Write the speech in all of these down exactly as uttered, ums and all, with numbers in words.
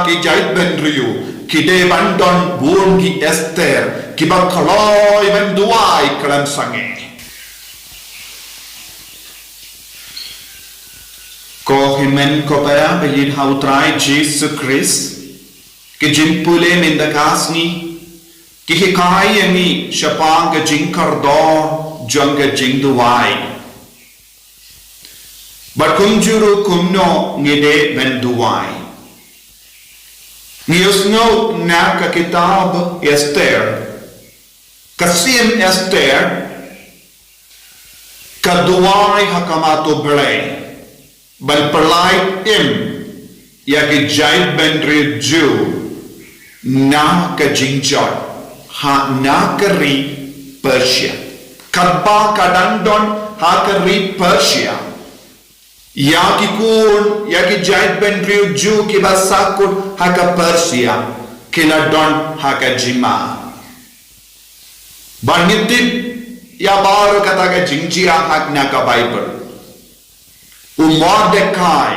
ki jaitbynriew ki dei ban don bun ki Esther kiba kloi ban duwai khlem sangeh. Ko hynmen ko para ba ïeit ha U Trai Jisu Khrist, ki jingpule mynta ka sngi ki hikai ïa ngi shaphang ka jingkordor jong ka jingduwai. Bad kumjuh ruh kumno ngi dei ban duwai. Ngi ïohsngew na ka kitab Esther, ka Syiem Esther ka duwai ha khmat U Blei ban pynlait im ïa ki jaitbynriew Jiw na ka jingjot ha na ka ri Persia. Katba ka dang don ha ka ri Persia, ïa ki khun, ïa ki jaitbynriew Jiw kiba sahkut ha ka Persia ki la don ha ka jingma. Bad ngi tip ïa baroh kata ka jingjia ha na ka Baibl. U Mordekai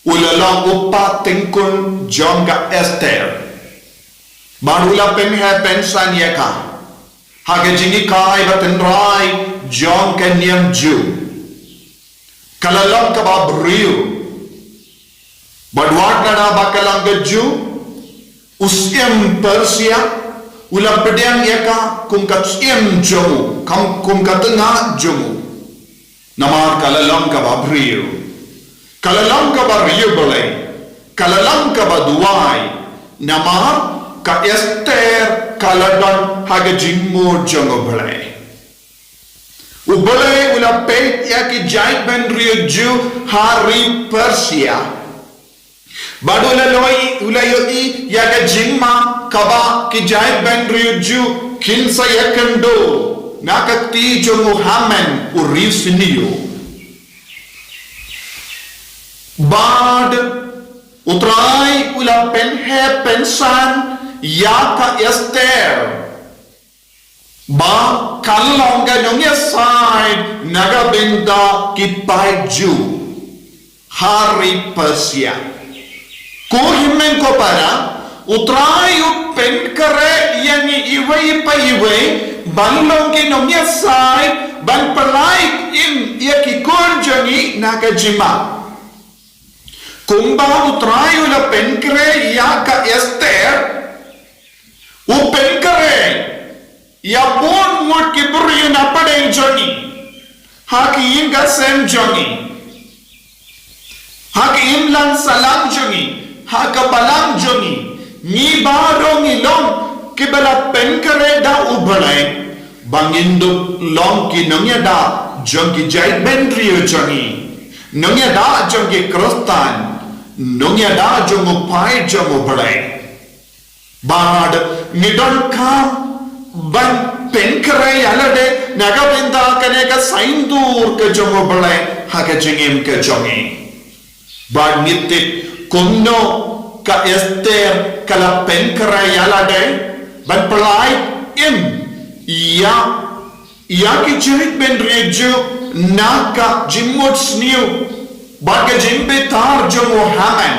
u la long u patyngkhuh jong ka Esther. Bad u la pynheh pynsan ïa ka ha ka jinghikai ba tynrai jong ka niam Jiw. Ka la long kaba briew. Bad wat lada ba ka long ka Jiw, u syiem Persia u la pdiang ïa ka kum ka syiem jong u, kum, kum ka tnga jong u. Namar ka la long kaba briew, ka la long kaba riewblei, ka la long kaba duwai. Namar ka Esther ka la don ha ka jingmut jong U Blei. U Blei u la peit ïa ki jaitbynriew Jiw ha ri Persia. Bad u la loi, u la ïohi ïa ka jingma kaba ki jaitbynriew Jiw kin sa ïakynduh na ka kti jong u Haman u riewsniew. Bad U Trai u la pynheh pynsan ïa ka Esther ba kan long ka nongïasaid na ka bynta ki paid Jiw ha ri Persia. Ko hynmen ko para, U Trai u pynkhreh ïa ngi iwei pa iwei ban long ki nongïasaid, ban pynlait im ïa ki khun jong ngi na ka jingma. Kumba U Trai u la pynkhreh ïa ka Esther, u pynkhreh ïa bun ngut ki briew na pdeng jong ngi, ha ki ïing ki sem jong ngi, ha ki imlang sahlang jong ngi, ha ka balang jong ngi. Ngi baroh ngi long kiba la pynkhreh da U Blei ba ngin dup long ki nongïada jong ki jaitbynriew jong ngi, nongïada jong ki Khristan, nongïada jong u paid jong U Blei. Bad ngi donkam ban pynkhreh ïa lade na ka bynta kane ka saiñdur ka jong U Blei ha ka jingim ka jong ngi. Bad ngi tip kumno ka Esther ka la pynkhreh ïa lade ban pynlait im ïa, ïa ki jaitbynriew Jiw na ka jingmut sniew bad ka jingbitar jong u Haman.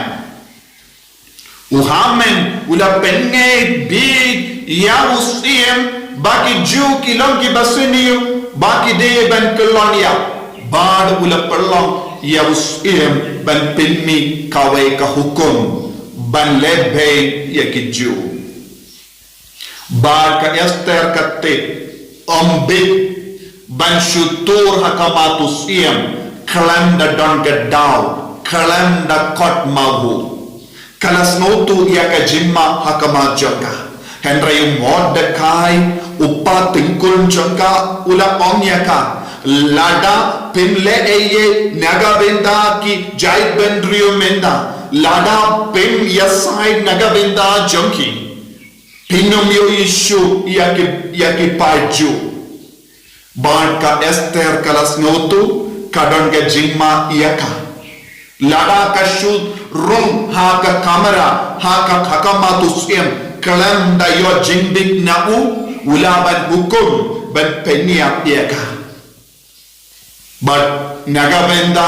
U Haman u la pynngeit bieit ïa u syiem ba ki Jiw ki long kiba sniew, ba ki dei ban kyllon ïa, bad u la pynlong ïa u syiem ban pynmih kawei ka hukum ban leh beiñ ïa ki Jiw. Bad ka Esther ka tip, ym bit ban shu tur ha khmat u syiem khlem da don ka daw, khlem da khot ma u. Ka la sngewthuh ïa ka jingma ha khmat jong ka. Hynrei u Mordekai, u patyngkhun jong ka, u la ong ïa ka, lada phim leh ei ei na ka bynta ki jaitbynriew mynta, lada phim ïasaid na ka bynta jong ki, phin ym ïohi shuh ïa ki, ïa ki paid Jiw. Bad ka Esther ka la sngewthuh ka don ka jingma ïa ka. Lada ka shu rung ha ka kamra, ha ka, ha khmat u syiem, khlem da ïoh jingbit na u, u lah ban hukum ban pynïap ïa ka. Bad na ka bynta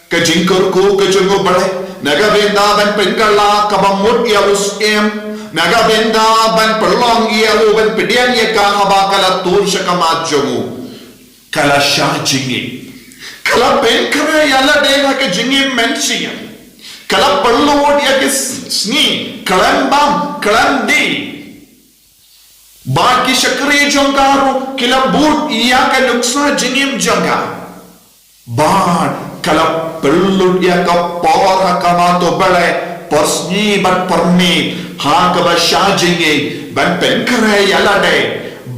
ka jingkyrkhu ka jong U Blei, Na ka bynta ban pynkylla kaba mut ïa u syiem, na ka bynta ban pynlong ïa u ban pdiang ïa ka haba ka la tur sha khmat jong u, ka la shah jingim. Ka la pynkhreh ïa lade ha ka jingim mynsiem. Ka la pynlut ïa ki sngi khlem bam khlem dih. Bad ki shakri jong ka ruh ki la bud ïa ka nuksa jingim jong ka. Bad ka la pynlut ïa ka por ha khmat u Blei por sngi bad por miet ha kaba shah jingim ban pynkhreh ïa lade,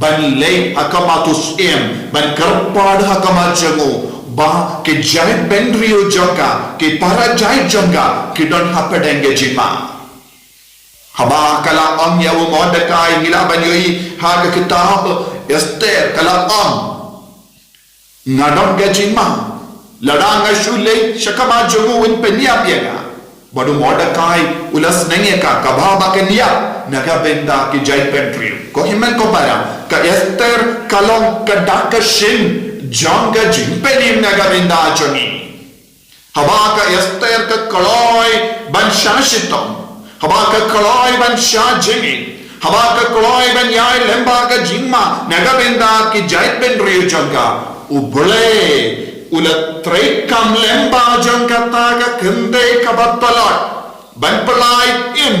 ban leit ha khmat u syiem, ban kyrpad ha khmat jong u, ba ki jaitbynriew jong ka, ki para jait jong ka ki don hapdeng ka jingma. Haba ka la ong ïa u Mordekai, ngi lah ban ïohi ha ka kitab Esther, ka la ong, nga don ka jingma. Lada nga shu leit sha khmat jong u, un pynïap ïa nga. Bad u Mordekai u la sneng ïa ka, kaba ba kan ïap na ka bynta ki jaitbynriew. Ko hynmen ko para, ka Esther ka long ka dak ka shin jong ka jingpynim na ka bynta jong ngi. Haba ka Esther ka kloi ban shah shitom, haba ka kloi ban shah jingim, haba ka kloi ban ïai lyngba ka jingma na ka bynta ki jaitbynriew jong ka, u Blei u la treikam lyngba jong kata ka kynthei kaba tlot ban pyllait im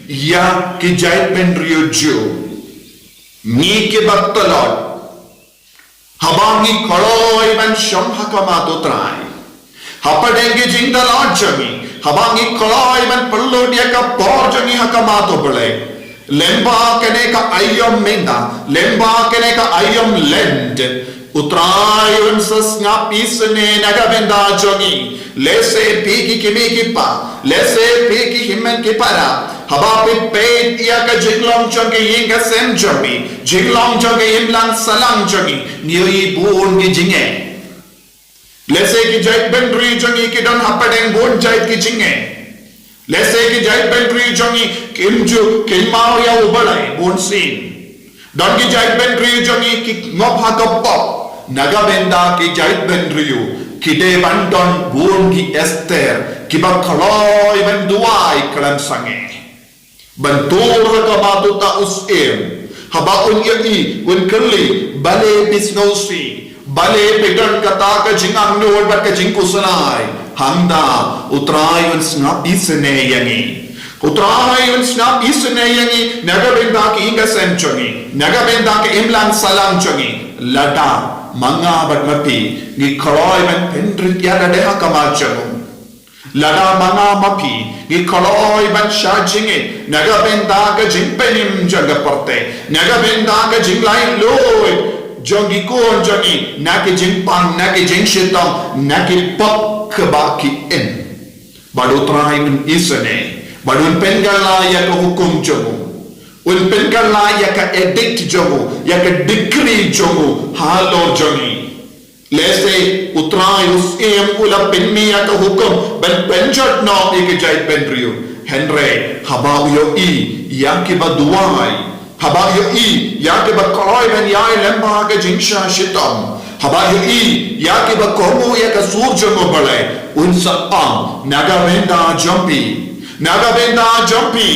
ïa ki jaitbynriew jong u. Ngi kiba tlot, haba ngi kloi ban shong ha khmat u Trai hapdeng ki jingtlot jong ngi, haba ngi kloi ban pynlut ïa ka por jong ngi ha khmat u Blei, lyngba kane ka aïom mynta, lyngba kane ka aïom lent, u Trai un sa sngap isynei na ka bynta jong ngi. Lehse phi ki kmie ki kpa, lehse phi ki hynmen ki para, haba phi peit ïa ka jinglong jong ka ïing ka sem jong ngi, jinglong jong ka imlang sahlang jong ngi, ngi ïohi bun ki jingeh. Lehse ki jaitbynriew jong ngi ki don hapdeng bun jait ki jingeh. Lehse ki jaitbynriew jong ngi kim ju kynmaw ïa u Blei bunsien. Don ki jaitbynriew jong ngi ki ngop ha ka pop. Na ka bynta ki jaitbynriew ki dei ban don bun ki Esther kiba kloi ban duwai khlem sangeh. Ban tur ha khmat uta u syiem, haba un ïohi, un kylli, balei phi sngewsih, balei phi don kata ka jingangnud bad ka jingkhuslai. Hangta u Trai un sngap isynei ïa ngi. U Trai un sngap isynei ïa ngi na ka bynta ki ïing ka sem jong ngi, na ka bynta ka imlang sahlang jong ngi, lada ma nga bad ma phi ngi kloi ban pynrit ïa lade ha khmat jong u. Lada ma nga ma phi ngi kloi ban shah jingim na ka bynta ka jingpynim jong ka pyrthei, na ka bynta ka jinglaitluid jong ki khun jong ngi, na ki jingpang, na ki jingshitom, na ki pop kiba ki im. Bad u Trai un isynei, bad un pynkylla ïa ka hukum jong u. Un pynkylla ïa ka edict jong u, ïa ka decree jong u halor jong ngi. Lehse u Trai u syiem u la pynmih ïa ka hukum ban pynjot noh ïa ki jaitbynriew. Hynrei haba u ïohi ïa kiba duwai, haba u ïohi ïa kiba kloi ban ïai lyngba ka jingshah shitom, haba u ïohi ïa kiba kohnguh ïa ka sur jong u Blei, un sa ong, na ka bynta jong phi, na ka bynta jong phi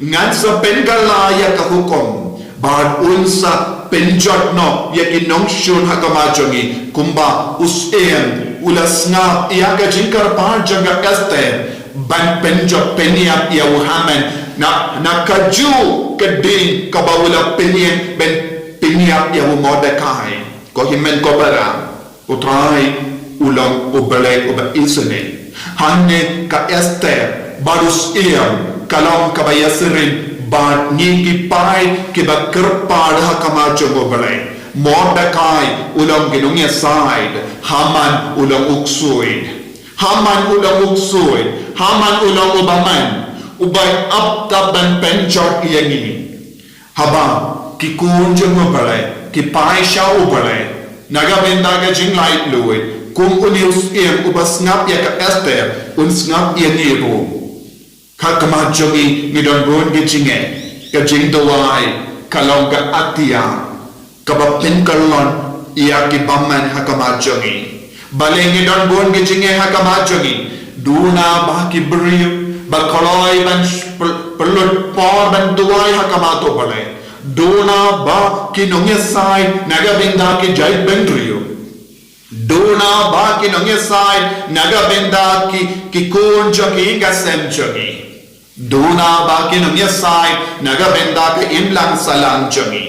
ngan sa pynkylla ïa ka hukum. Bad un sa pynjot noh ïa ki nongshun ha khmat jong ngi, kumba u syiem u la sngap ïa ka jingkyrpad jong ka Esther ban pynjot pynïap ïa u Haman na, na kajuh ka ding kaba u la pynïeng ban pynïap ïa u Mordekai. Ko hynmen ko para, u Trai u long u Blei uba isynei. Hangne ka Esther bad u syiem ka long kaba ïasyriem bad ngi ki paid kiba kyrpad ha khmat jong u Blei. Mordekai u long ki nongïasaid, Haman u long u ksuid. Haman u long u ksuid, Haman u long u bymman, uba ap tap ban pynjot ïa ngi. Haba ki khun jong u Blei ki phai sha u Blei na ka bynta ka jinglaitluid, kum une u syiem uba sngap ïa ka Esther, un sngap ïa ngi ruh. Ha khmat jong ngi ngi don bun ki jingeh, ka jingduwai ka long ka atiar kaba pynkyllon ïa ki bymman ha khmat jong ngi. Balei ngi don bun ki jingeh ha khmat jong ngi? Duna ba ki briew ba kloi ban sh- py- pynlut por ban duwai ha khmat U Blei. Duna ba ki nongïasaid na ka bynta ki jaitbynriew. Duna ba ki nongïasaid na ka bynta ki, ki khun jong ki, ka sem jong ki. Duna ba ki nongïasaid na ka bynta ka imlang sahlang jong ki.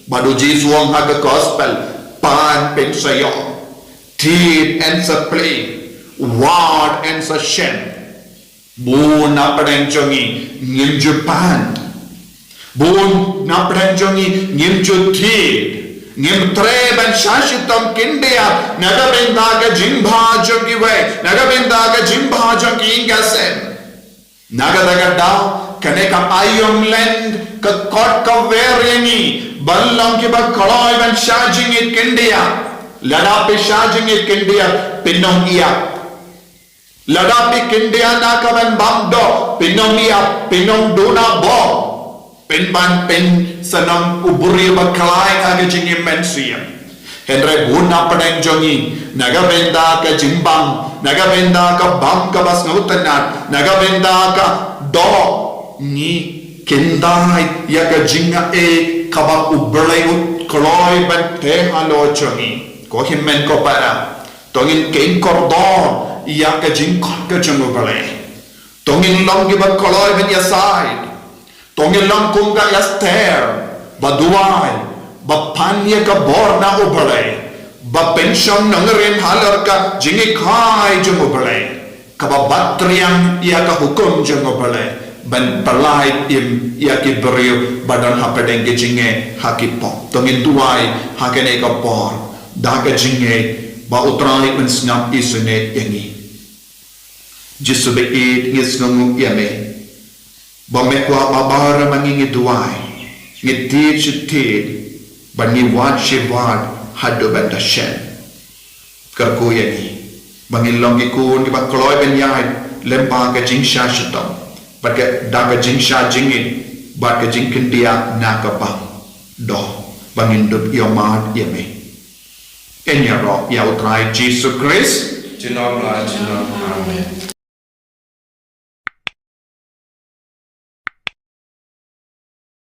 Bad U Jisu u ong ha ka gospel, pan, pynshai, thied, yn sa plie, wad, yn sa shem. Bun na pdeng jong ngi ngim ju pan. Bun na pdeng jong ngi ngim ju thied. Ngim treh ban shah shitom khyndiat na ka bynta ka jingbha jong kiwei, na ka bynta ka jingbha jong ki ïing ka sem. Na kata ka daw, kane ka aïom lent ka khot ka wer ïa ngi ban long kiba kloi ban shah jingit khyndiat. Lada phi shah jingit khyndiat, phin ym ïap. Lada phi khyndiat na ka ban bam doh, phin ym ïap, phin ym duna bor. Pynban phin sa long u briew ba khlaiñ ha ka jingim mynsiem. Hynrei bun na pdeng jong ngi, na ka bynta ka jingbam, na ka bynta ka bam kaba sngewtynnat, na ka bynta ka doh, ngi kyntait ïa ka jingaiei kaba U Blei u kloi ban teh halor jong ngi. Ko hynmen ko para, to ngin kheiñ kordor ïa ka jingkhot ka jong U Blei. To ngin long kiba kloi ban ïasaid. To ngin long kum ka Esther, ba duwai, ba pan ïa ka bor na U Blei, ba pynshong nongrim halor ka jinghikai jong U Blei, kaba bat triang ïa ka hukum jong U Blei, ban pynlait im ïa ki briew ba don hapdeng ka jingeh ha ki pop. To ngin duwai ha kane ka por da ka jingngeit ba U Trai un sngap isynei ïa ngi. Jisu ba ïeit, ngi sngewnguh ïa me ba me kwah ba baroh ma ngi ngi duwai, ngi thied shi thied, bad ngi wad shi wad haduh ban da shen. Kyrkhu ïa ngi ba ngin long ki khun kiba kloi ban ïaid lyngba ka jingshah shitom, bad ka, da ka jingshah jingit, bad ka jingkhyndiat na ka bam doh, ba ngin dup ïohmad ïa me. Yn ïaroh ïa U Trai Jisu Khrist. Junom la junom. Amen.